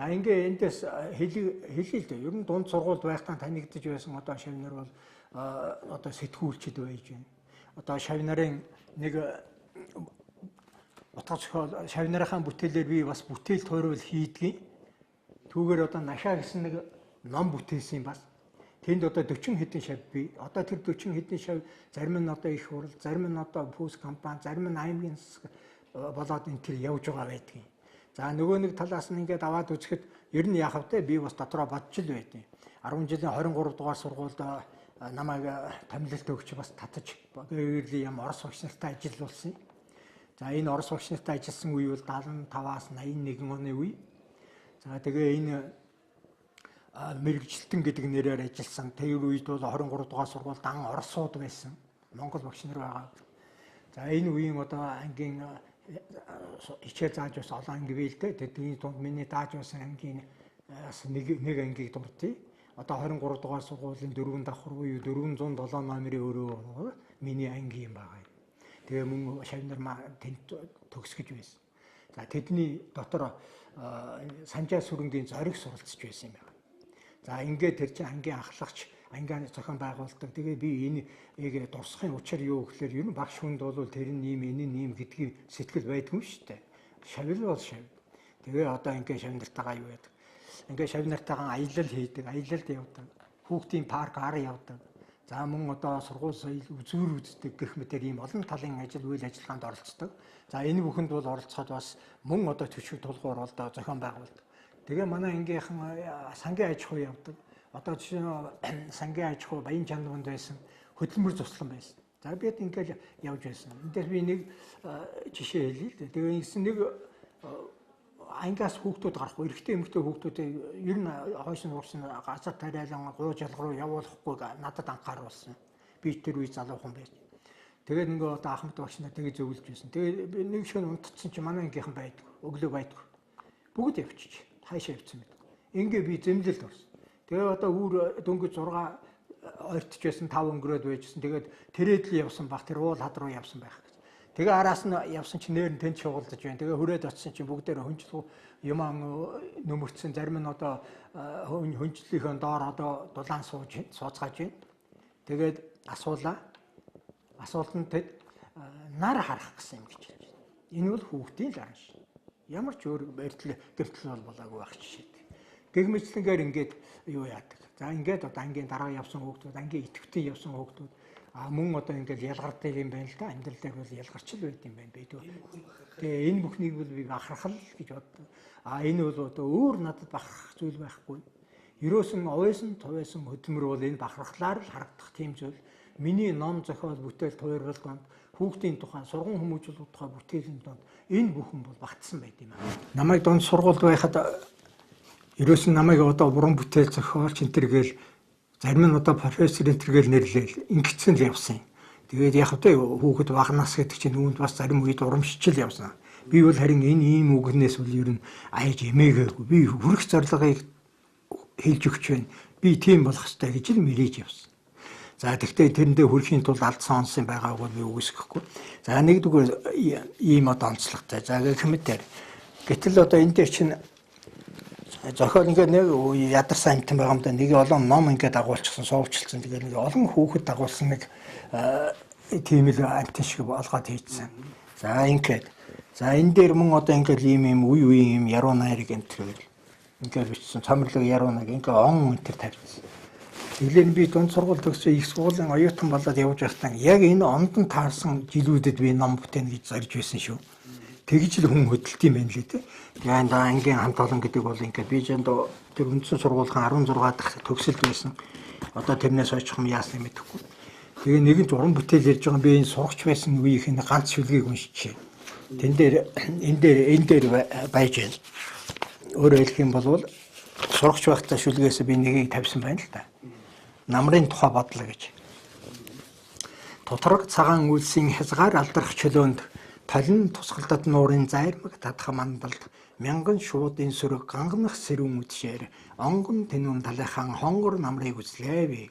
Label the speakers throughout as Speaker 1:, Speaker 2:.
Speaker 1: За ингээ эндээс хэлье л дээ. Ер нь дунд сургуульд байхдаа танигдаж байсан одоо шавь нар бол одоо сэтгүүлчд байж байна. Одоо шавь нарын нэг утга зохиол шавь нарынхаа бүтээлээр би бас бүтээл тойрвол хийдгийн. Түүгээр одоо Нашаа гэсэн нэг ном бүтээсэн юм бас. Тэнд одоо 40 хэдэн шав би. Одоо тэр 40 хэдэн шав зарим нь одоо их хурал, зарим нь одоо пүүс компани, зарим нь аймгийн засаг болоод энэ төр явж байгаа байдгийг. За нөгөө нэг талаас нь ингээд аваад үзэхэд ер нь яах вэ? Би бас дотроо бодж л байдیں۔ 10 жилийн 23 дугаар сургуульд намайг томилолт өгч бас татаж гэрлийн юм Орос багш нартай ажиллуулсан. За энэ Орос багш нартай ажилласан үе бол 75-аас 81 оны үе. За тэгээ энэ мэрэгжилтэн гэдэг нэрээр ажилласан. Тэр үед бол 23 дугаар сургууль дан Оросууд байсан. Монгол багш нар байгаа. За энэ үеийн одоо ангийн хичээл зааж бас олон анги бий л дээ. Тэдний дунд миний дааж байсан ангийн бас нэг ангийг дурдъя. Одоо 23 дугаар сургуулийн 4 давхар буюу 407 номерын өрөө миний анги юм байгаа. Тэгээ мөн шавь нар тэнд төгсгөж байсан. За тэдний дотор Санжаа сүрэнгийн зориг суралцж байсан юм байна. За ингээд тэр чинь ангийн ахлагч ангийн зохион байгуулдаг. Тэгээ би энэ яг дурсахын учир юу гэхээр ер нь багш хүнд бол тэр нь ийм энэ нь ийм гэдгийг сэтгэл байдгүй шүү дээ. Шавил бол шав. Тэгээ одоо ингээд шав нартайгаа юу яадаг. Ингээд шав нартайгаа аялал хийдэг, аялалд явдаг. Хүүхдийн парк ар явдаг. За мөн одоо сургууль соёл үзүүр үздэг гэх мэтэр ийм олон талын ажил үйл ажиллагаанд оролцдог. За энэ бүхэнд бол оролцоход бас мөн одоо төшөг тулгуур бол зохион байгуулдаг. Тэгээ манай ангийнхан сангийн аж ахуй явдаг. Одоо жишээ нь сангийн аж ахуй Баян чандванд байсан хөдөлмөр зуслан байсан. За бид ингээл явж байсан. Энд дээр би нэг жишээ хэлье л дээ. Тэгээ ингэсэн нэг ангиас хүүхдүүд гарахгүй, эрэгтэй эмэгтэй хүүхдүүдийг ер нь хойш нь уурсан газар тариалан гуй жалга руу явуулахгүй надад анхааруулсан. Би тэр үе залуухан байж. Тэгээд ингээ одоо Ахмад багш нар тэгээ зөвлөж байсан. Тэгээ би нэг шөнө унтцсан чи манай ангийнхан байдаг. Өглөө байдаг. Бүгд явчих. Хаашаа явцсан мэд. Ингээ би зэмлэлд орсон. Тэгээ одоо үүр дөнгөж 6 ойртож байсан 5 өнгөрөөд байжсэн. Тэгээд тэрээд л явсан баг. Тэр уул хад руу явсан байх гэж. Тэгээ араас нь явсан чи нэр нь тэнд шугалдаж байна. Тэгээ хүрээд очисон чи бүгдээр хөнжлөө юман нөмөрцсөн. Зарим нь одоо хөнжлийнхөө доор одоо дулаан сууж сууцгааж байна. Тэгээд асуулаа. Асуултанд тэд нар харах гэсэн юм гэж хэлж байна. Энэ бол хүүхдийн л арга шин. Ямар ч өөр барьдал гэмтэл бол болоогүй байх жишээ. Гэх мэтлэнгээр ингээд юу яадаг. За ингээд одоо ангийн дараа явсан хүүхдүүд, ангийн идэвхтэй явсан хүүхдүүд а мөн одоо ингээд ялгардаг юм байна л да. Амьдрал дээр бол ялгарч л байд юм байна. Би тэгээ энэ бүхнийг бол би бахархал гэж боддог. А энэ бол одоо өөр надад бахархах зүйл байхгүй. Ерөөсөн овоойсон товойсон хөдөлмөр бол энэ бахархлаар л харагдах тийм зүйл. Миний ном зохиол бүтээл туйрал донд хүүхдийн тухай сурган хүмүүжүүлэх тухай бүтээлийн донд энэ бүхэн бол багтсан байд юм аа. Намайг дунд сургуульд байхад ерөөсөн намайг одоо уран бүтээл зохиолч энэ төр гээл зарим нь одоо профессор энэ төр гээл нэрлээл ингэсэн л явсан юм. Тэгээд яг тэ хүүхэд багнаас гэдэг чинь үүнд бас зарим үед урамшиж л явсан. Би бол харин энэ ийм үгнээс бол ер нь аяж эмээгээгүй. Би хүрэх зорилгыг хэлж өгч байна. Би тийм болох ёстой гэж л мэрэж явсан. За тэгвэл тэрэндээ хүрэхийн тулд алдсан онсон байгааг бол би үгүйсгэхгүй. За нэгдүгээр ийм одоо онцлогтой. За гэх мэтэр. Гэтэл одоо энэ дээр чинь зохиол ингээд нэг ядарсан амтан байгаа юм да. Нэг олон ном ингээд дагуулчихсан, суувчлсан. Тэгээд нэг олон хүүхэд дагуулсан нэг тийм л амтан шиг болгоод хийцсэн. За ингээд. За энэ дээр мөн одоо ингээд ийм ийм үе үеийн юм яруу найраг энэ төр ингээд бичсэн. Цомрлог яруу найраг ингээд он энэ төр тавьчихсан. Тэгэлэр би дунд сургууль төгсөө их сургуулийн оюутан болоод явж байхдаа яг энэ онд нь таарсан жилүүдэд би ном бүтээнэ гэж зорж байсан шүү. Тэгж л хүн хөдөлт юм байна лээ те. Тэгээ ангийн хамт олон гэдэг бол ингээд би жанд тэр үндсэн сургуулийн 16 дахь төгсөлд байсан. Одоо тэрнээс хойш юм яасан мэдэхгүй. Тэгээ нэгэн уран бүтээл ярьж байгаа би энэ сурагч байсан үеийнх нь ганц шүлгийг уншчихээ. Тэн дээр энэ дээр байж байна. Өөрөөр хэлэх юм бол сурагч байхдаа шүлгээс би нэгийг тавьсан байна л да. Намрын тухай бодлоо гэж. Тутраг цагаан үйлсийн хязгаар алдрах чөлөөнд толин тусгалдад нуурын зайрмаг татах мандалд мянган шуудын сөрөг ганганах сэрүүн үдшээр онгон тэнүүн талынхаа хонгор намрыг үзлээ би.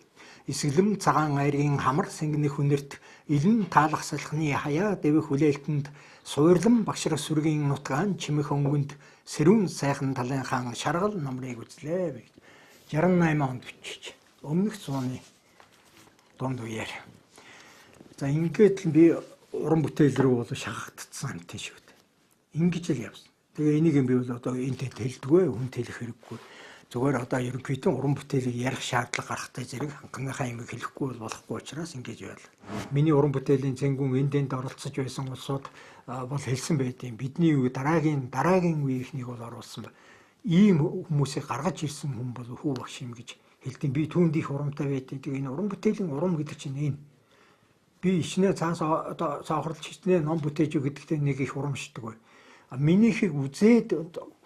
Speaker 1: Эсгэлэм цагаан айргийн хамар сэнгэнэх хүнэрт илэн таалах салхины хаяа дэвэх хүлээлтэнд суурлан багшрах сүргийн нутгаан чимэх өнгөнд Сэрүүн сайхан талын хаан шаргал номрыг үзлээ гэж. 68 онд бичиж. Өмнөх зууны дунд үеэр. За ингээд л би уран бүтээл рүү бол шахагдсан амтэн шүү дээ. Ингэж л явсан. Тэгээ энийг юм би бол одоо энэ хэлдэггүй, хүн хэлэх хэрэггүй. Зүгээр одоо ерөнхийдөө уран бүтээлийг ярих шаардлага гарахтай зэрэг анхныхаа юмыг хэлэхгүй бол болохгүй учраас ингэж байл. Миний уран бүтээлийн цэнгүүн энд энд оролцож байсан улсууд бол хэлсэн байдیں۔ Бидний үе дараагийн үеийнхнийг бол оруулсан ба. Ийм хүмүүсийг гаргаж ирсэн хүн бол хүү багш юм гэж хэлдэг. Би түүнд их урамтай байдیں۔ Тэгээ энэ уран бүтээлийн урам гэдэг чинь энэ. Би ичнээ цаас одоо цоохорлж хичнээн ном бүтээж юу гэдэгтээ нэг их урамшдаг бай. Минийхийг үзээд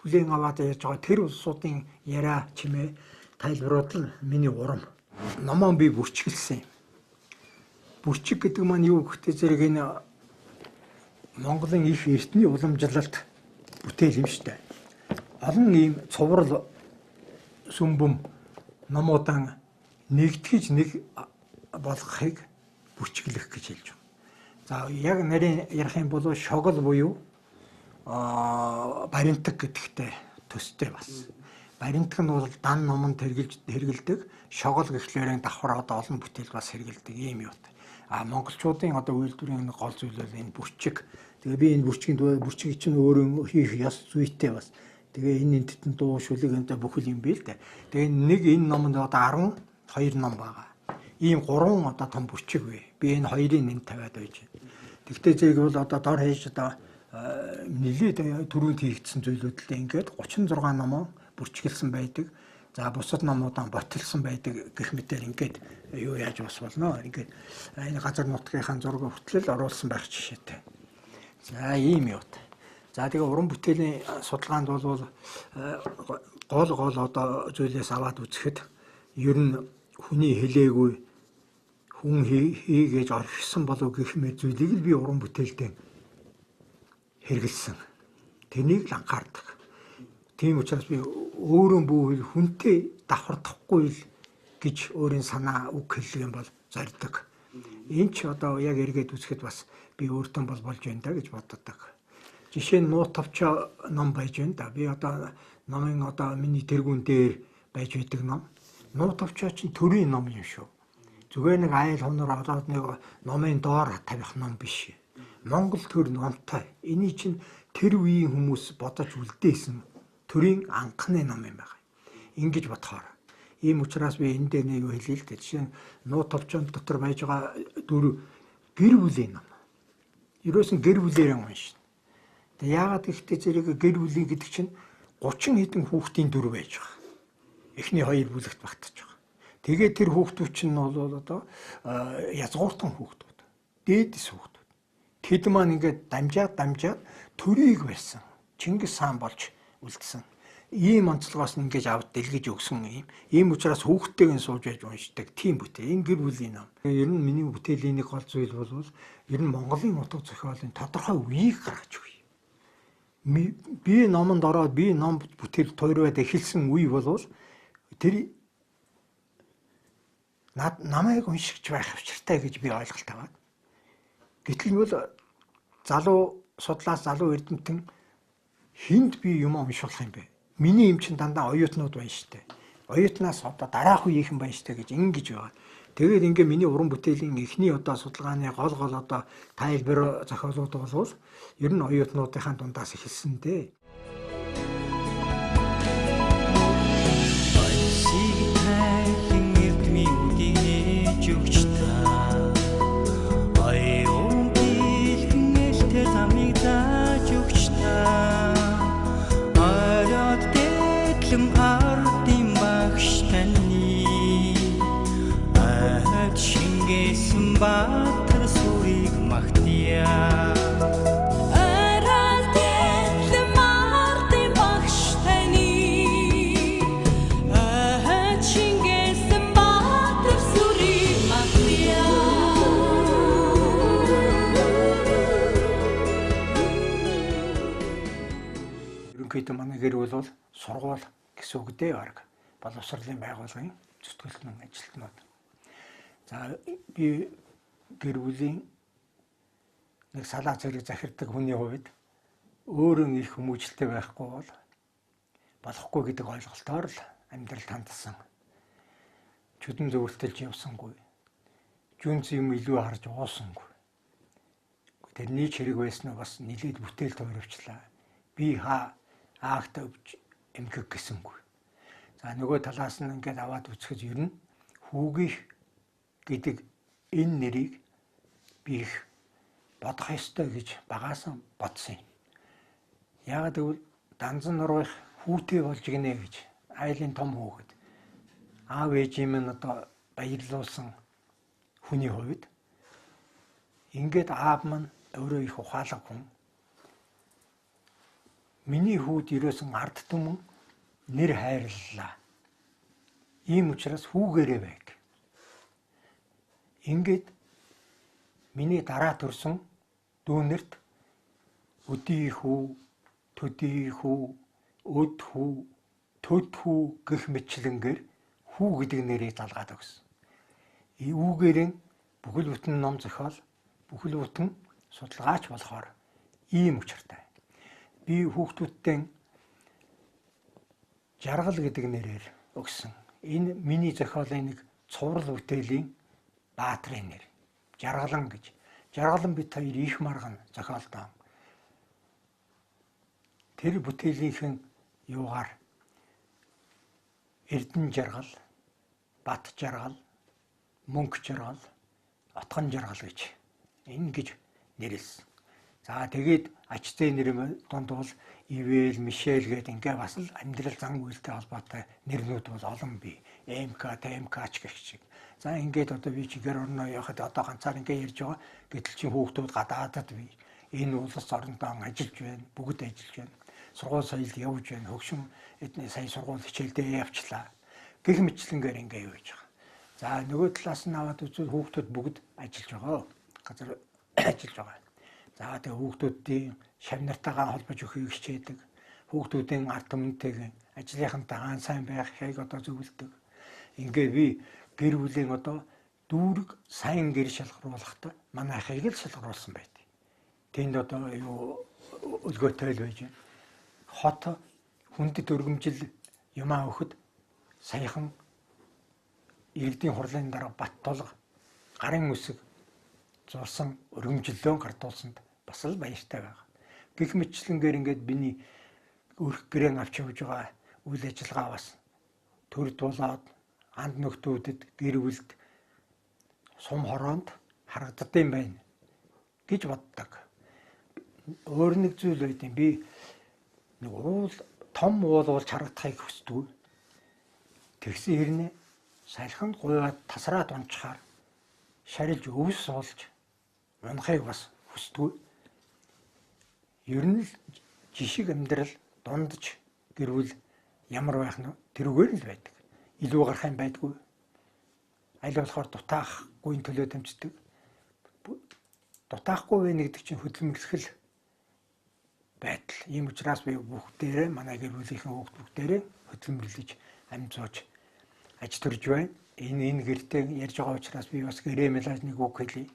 Speaker 1: хүлээн аваад ярьж байгаа тэр улсуудын яриа чимээ тайлбарууд л миний урам. Номоо би бүрчгэлсэн юм. Бүрчиг гэдэг маань юу гэхдээ зэрэг энэ Монголын их эртний уламжлалт бүтээл юм шүү дээ. Олон ийм цуврал сүмбэм номуудан нэгтгэж нэг болгохыг бүрчгэлэх гэж хэлж байна. За яг нарийн ярих юм бол шогол буюу баримтаг гэдэгтэй төстэй бас. Баримтаг нь бол дан номонд хэрэгэлдэг, шогол гэхлээрэн давхар одоо олон бүтээл бас хэрэгэлдэг ийм юутай. А монголчуудын одоо үйлдвэрийн гол зүйл бол энэ бүрчиг. Тэгээ би энэ бүрчгийг чинь өөрөө хийх ёс зүйтэй бас. Тэгээ энэ энтэд дуу шүлэг энэ бүхэл юм би л дээ. Тэгээ нэг энэ номонд одоо 12 ном байгаа. Ийм 3 одоо том бүрчиг бий. Би энэ хоёрын нэг тавиад байж байна. Тэгтээ зэрэг бол одоо дор хаяж одоо нэлээд түрүүнд хийгдсэн зүйлүүд л ингээд 36 номоо бүрчгэлсэн байдаг. За бусад номуудаа ботилсан байдаг гэх мэтээр ингээд юу яаж бас болно. Ингээд энэ газар нутгийнхаа зураг хүртэл оруулсан байх жишээтэй. За ийм юутай. За тэгээ уран бүтээлийн судалгаанд бол гол одоо зүйлээс аваад үзэхэд ер нь хүний хэлээгүй хүн хийгээж орхисон болов гэх мэт зүйлийг л би уран бүтээлдээ хэрэгэлсэн. Тэнийг л анхаардаг. Тийм учраас би өөрөө бүү хүнтэй давхардахгүй л гэж өөрийн санаа үг хэллэг юм бол зорддог. Энэ ч одоо яг эргээд үзэхэд бас би өөртөө бол болж байна да гэж боддог. Жишээ нь нуу товчоо ном байж байна да. Би одоо номын одоо миний тэргүүн дээр байж байдаг ном. Нуу товчоо чинь төрийн ном юм шүү. Зүгээр нэг айл хонор олоод нэг номын доор тавих ном биш. Монгол төр номтой. Эний чинь тэр үеийн хүмүүс бодож үлдээсэн төрийн анхны ном юм байна. Ингэж бодохоор. Ийм учраас би энэ дээр нэг юу хэлье л дээ. Жишээ нь нуу товчоон дотор байж байгаа дөрв гэр бүлийн ном. Ерөөсөн гэр бүлээрээ уншина. Тэгээ яагаад гэхдээ зэрэг гэр бүлийн гэдэг чинь 30 хэдэн хүүхдийн дүр байж байгаа. Эхний хоёр бүлэгт багтаж байгаа. Тэгээд тэр хүүхдүүд чинь бол одоо язгууртан хүүхдүүд. Дээдэс хүүхдүүд. Тэд маань ингээд дамжаад төрийг барьсан. Чингис хаан болж үлдсэн. Ийм онцлогоос нь ингэж авд дэлгэж өгсөн юм. Ийм учраас хүүхдтэйг нь сууж яж уншдаг тийм бүтээл. Энэ гэр бүлийн ном. Ер нь миний бүтээлийн нэг гол зүйл бол ер нь Монголын утга зохиолын тодорхой үеийг гаргаж өгье. Би номонд ороод би ном бүтээл туйраад эхэлсэн үе бол тэр намайг уншигч байх учиртай гэж би ойлголт аваад. Гэтэл бол залуу судлаас залуу эрдэмтэн хүнд би юм уншуулах юм бэ? Миний юм чинь дандаа оюутнууд байна шүү дээ. Оюутнаас одоо дараах үеийнхэн байна шүү дээ гэж ингэж байгаа. Тэгээд ингээ миний уран бүтээлийн эхний одоо судалгааны гол одоо тайлбар зохиолууд болвол ер нь оюутнуудынхаа дундаас эхэлсэн дээ.
Speaker 2: Баатар сүрийг магтъя.
Speaker 3: Арал дэтлэм ардын багш таны айд шингээсэн баатар сүрийг магтъя.
Speaker 1: Ерөнхийдөө манай гэр бүл бол сургууль гэсэн үг дээ баг. Боловсролын байгууллагын зүтгэлтэн ажилтнууд. За би гэр бүлийн нэг салаа зэрэг захирдаг хүний хувьд өөрөө их хүмүүжлтэй байхгүй бол Болохгүй гэдэг ойлголтоор л амьдралд хандсан. Чүдэн зөвөртөлж явсангүй. Жүнц юм илүү харж уусангүй. Тэрний ч хэрэг байсан уу бас нилээд бүтээл тойрвчлаа. Би хаа аагт өвч эмгэг гэсэнгүй. За нөгөө талаас нь ингээд аваад үзэхэд ер нь хүүгийнх гэдэг энэ нэрийг би их бодох ёстой гэж багаасан бодсон юм. Яагаад гэвэл Данзан нуруух хүүтэй болж гинэ гэж айлын том хүүхэд аав ээжийн минь одоо баярлуулсан хүний хувьд ингээд аав маань өөрөө их ухаалаг хүн. Миний хүүд ерөөсөн ард түмэн нэр хайрлалаа. Ийм учраас хүүгээрээ байг. Ингээд миний дараа төрсөн дүүнерт өдий хүү, төдий хүү, өд хүү, төд хүү гэх мэтчилэнгээр хүү гэдэг нэрийг залгаад өгсөн. Үүгээр нь бүхэл бүтэн ном зохиол, бүхэл бүтэн судалгаач болохоор ийм учиртай. Би хүүхдүүдтэй Жаргал гэдэг нэрээр өгсөн. Энэ миний зохиолын нэг цуврал бүтээлийн баатрын нэр. Жаргалан гэж. Жаргалан бит хоёр их марган зохиолдоо. Тэр бүтээлийнхэн юугаар Эрдэнэ жаргал, Бат жаргал, Мөнх жаргал, Отгон жаргал гэж ингэж нэрлсэн. За тэгээд ач зээ нэр дунд бол Ивэл, Мишель гэдэг ингээ бас л амьдрал зан үйлтэй холбоотой нэрнүүд бол олон бий. МК, ТМК ч гэх шиг. За ингээд одоо би чигээр орноо явахад одоо ганцаар ингээ ярьж байгаа. Гэтэл чи хүүхдүүд гадаадад бий. Энэ улс орондоо ажиллаж байна, бүгд ажиллаж байна. Сургууль соёлд явж байна. Хөгшин эдний сая сургууль хичээлдээ явчлаа. Гэх мэтлэнгээр ингээ юу хийж байгаа. За нөгөө талаас нь аваад үзвэл хүүхдүүд бүгд ажиллаж байгаа. Газар ажиллаж байгаа. За тэгээ хүүхдүүдийн шав нартайгаа холбож өгөхийг хичээдэг. Хүүхдүүдийн ард түмэнтэйг ажлынхантайгаа сайн байхыг одоо зөвлөдөг. Ингээ би гэр бүлийн одоо дүүрэг сайн гэр шалгаруулахдаа манай ахыг л шалгаруулсан байт. Тэнд одоо юу өлгөөтэй л байж байна. Хот хүндэт өргөмжил юмаа өгөхөд саяхан иргэдийн хурлын дарга Бат тулга гарын үсэг зурсан өргөмжлөлөө гардуулсанд бас л баяртай байгаа. Гэх мэтчлэнгээр ингээд миний өрх гэрээн авч явж байгаа үйл ажиллагаа бас төр тулаад анд нөхдүүдэд гэр бүлд сум хороонд харагддсан байна гэж боддог. Өөр нэг зүйл байд юм. Би нэг уул том уул уулж харагдахыг хүсдэг. Тэгсэн хэрнээ салхинд гуйгаад тасраад унчхаар шарилж өвс суулж унахыг бас хүсдэг. Ер нь л жишиг амьдрал дундаж гэр бүл ямар байх нь тэрүүгээр л байдаг. Илүү гарах юм байдгүй. Аль болохоор дутаахгүй төлөө тэмцдэг. Дутаахгүй байх гэдэг чинь хөдөлмөрлөх байдал. Ийм учраас би бүгдээрээ манай гэр бүлийнхэн хүүхд бүгдээрээ хөдөлмөрлөж амь зууж аж төрж байна. Энэ гэртээ ярьж байгаа учраас би бас гэрээ мэлаж нэг үг хэлье.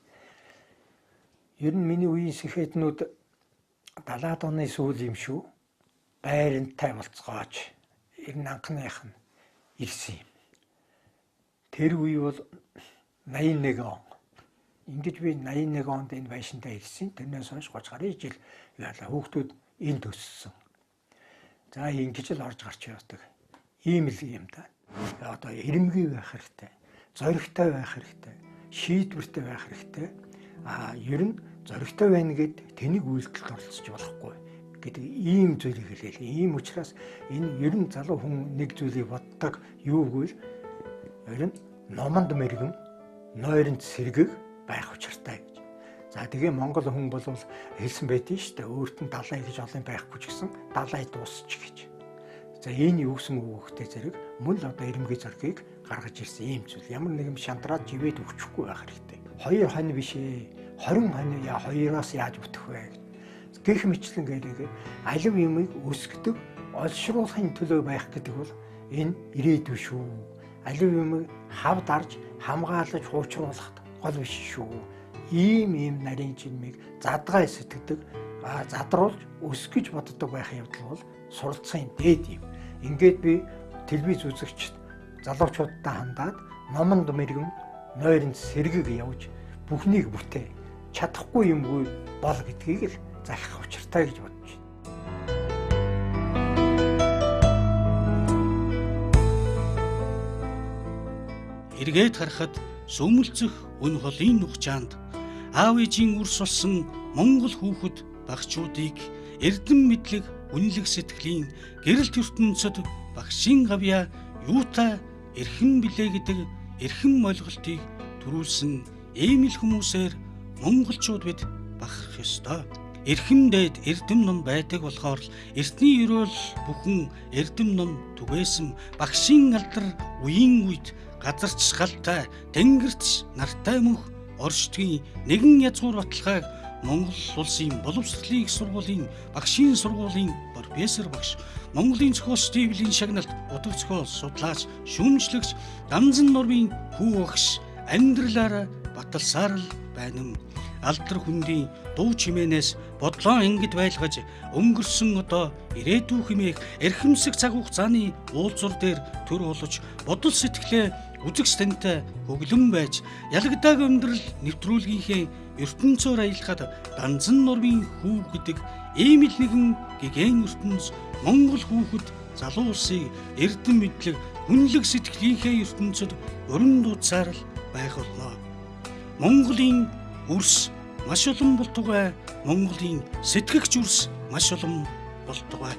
Speaker 1: Ер нь миний үеийн сэхэтнүүд 70-аад оны сүүл юм шүү. Байрантай болцгооч. Ер нь анхных нь ирсэн юм. Тэр үе бол 81 он. Ингэж би 81 онд энэ байшинтаа ирсэн. Тэрнээс хойш 30 гаруй жил яалаа. Хүүхдүүд энд өссөн. За ингэж л орж гарч явдаг. Ийм л юм да. Одоо ирэмгий байх хэрэгтэй, зоригтой байх хэрэгтэй, шийдвэртэй байх хэрэгтэй. А ер нь зоригтой байна гэд тэнийг үйлдэлд оролцож болохгүй гэдэг ийм зүйлийг хэлээл. Ийм учраас энэ ер нь залуу хүн нэг зүйлийг боддог юу гэвэл ер нь номонд мэрэгэн, нойронд сэргэг байх учиртай гэж. За тэгээ Монгол хүн бол хэлсэн байдیں шүү дээ. Өөрт нь далай гэж олон байхгүй ч гэсэн далай дуусч гэж. За энэ юу гэсэн үг өгөхтэй зэрэг мөн л одоо ирэмгий зоригийг гаргаж ирсэн ийм зүйл. Ямар нэгэн шантраад живээд өгчихгүй байх хэрэгтэй. 2 хонь биш ээ. 20 хонь яа хоёроос яаж бүтэх вэ гэж. Гэх мэтлэн гэлээ алив юмыг өсгдөг, олшруулахын төлөө байх гэдэг бол энэ ирээдүй шүү. Алив юмыг хав дарж хамгаалаж хуучруулахад гол биш шүү. Ийм нарийн жинмийг задгай сэтгэдэг, задруулж өсгөж боддог байх явдал бол суралцахын дээд юм. Ингээд би телевиз үзэгчд залуучуудтай хандаад номонд мэрэгэн нойронд сэргэг явж бүхнийг бүтээ. Чадахгүй юмгүй бол гэдгийг л залхах учиртай гэж бодож байна.
Speaker 2: Эргээд харахад сүмэлзэх өн холын нухчаанд аав ээжийн үрс болсон монгол хүүхэд багчуудыг эрдэм мэдлэг үнэлэг сэтгэлийн гэрэлт ертөнцид багшийн гавьяа юутай эрхэм билээ гэдэг эрхэм ойлголтыг төрүүлсэн ийм л хүмүүсээр монголчууд бид бахарх ёстой. Эрхэм дээд эрдэм ном байдаг болохоор л эртний ерөөл бүхэн эрдэм ном түгээсэн багшийн алдар үеийн үед газарч галтай, тэнгэрч нартай мөнх оршдгийн нэгэн язгуур баталгааг Монгол улсын боловсролын их сургуулийн багшийн сургуулийн профессор багш, Монголын зохиолч дэвлийн шагналт утга зохиол судлаач, шүүмжлэгч Ганзан нурмын хүү багш амьдралаараа баталсаар л байна. Алдар хүндийн дуу чимээнээс бодлоо ингэд байлгаж өнгөрсөн одоо ирээдүй хэмээх эрхэмсэг цаг хугацааны уулзуур дээр төр болж бодол сэтгэлээ үзэгч тантай хөглөн байж ялагдааг амьдрал нэвтрүүлгийнхээ ертөнцөөр аялахад Данзан нурмын хүү гэдэг ийм л нэгэн гэгэн ертөнц Монгол хүүхэд залуу улсыг эрдэм мэдлэг хүнлэг сэтгэлийнхээ ертөнцид өрн дууцаар л байх болно. Монголын үрс маш олон болтугай, Монголын сэтгэгч үрс маш олон болтугай.